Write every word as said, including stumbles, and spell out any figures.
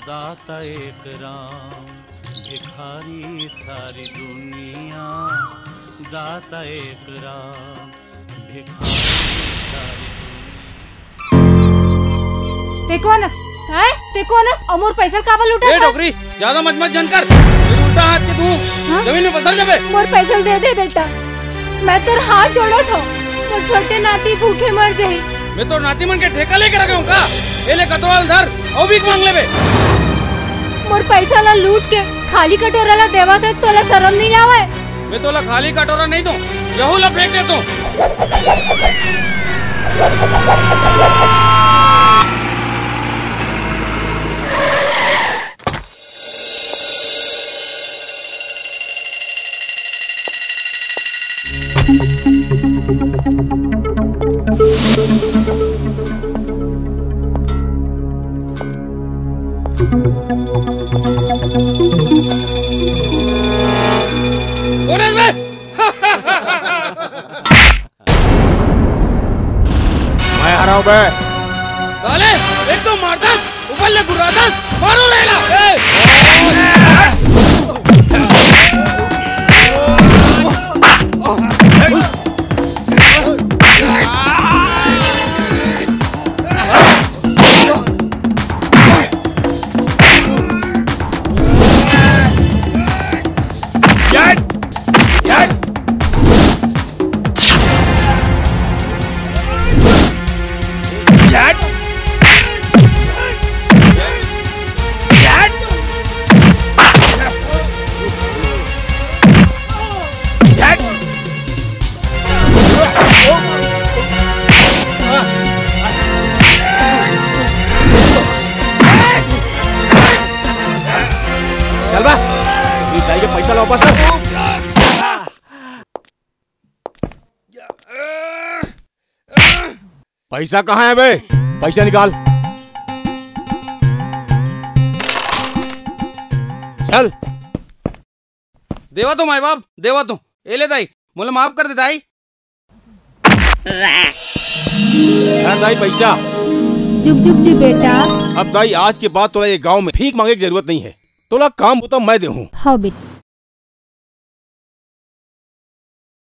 दाता एक राम, भिखारी सारी दुनिया। दाता एक राम, भिखारी सारी दुनिया। ते कोन अस? हैं? ते कोन अस? अउ मोर पैसा ल काबर लूटत ए हस? डोकरी, ज्यादा मच मच झन कर। ये उल्टा हाथ के तू हाँ? जमीन में पसर जाबे। मोर पैसा ल दे दे बेटा, मैं तोर हाथ जोड़त हंव, तोर छोटे नाती भूखे मर जाही। मैं तोर नाती मन के ठेका लेके रखे हंव का? ए ले कटोरा ल धर, अउ भीख मांग लेबे। मोर पैसा ला लूट के खाली कटोरा ला देवत हस, तोला शरम नइ आवय? मैं तोला खाली कटोरा नइ दों, यहू ला फेंक देतों। कोन हे बे? मैं हराऊं बे। साले, एक तो मारता, ऊपर ले गुर्राता, मारो रेला। ए! चल बा, ये दाई के पैसा ला वापस कर। पैसा कहाँ हे बे? पैसा निकाल। चल। देवत हों माई बाप, देवत हों। ए ले दाई, मोला माफ कर दे दाई। धर दाई पैसा। जुग जुग जी बेटा। अब दाई, आज के बाद तोला ये गांव में भीख मांगे के जरूरत नइ हे। तोला काम बुता मैं देहूं। हव बेटा।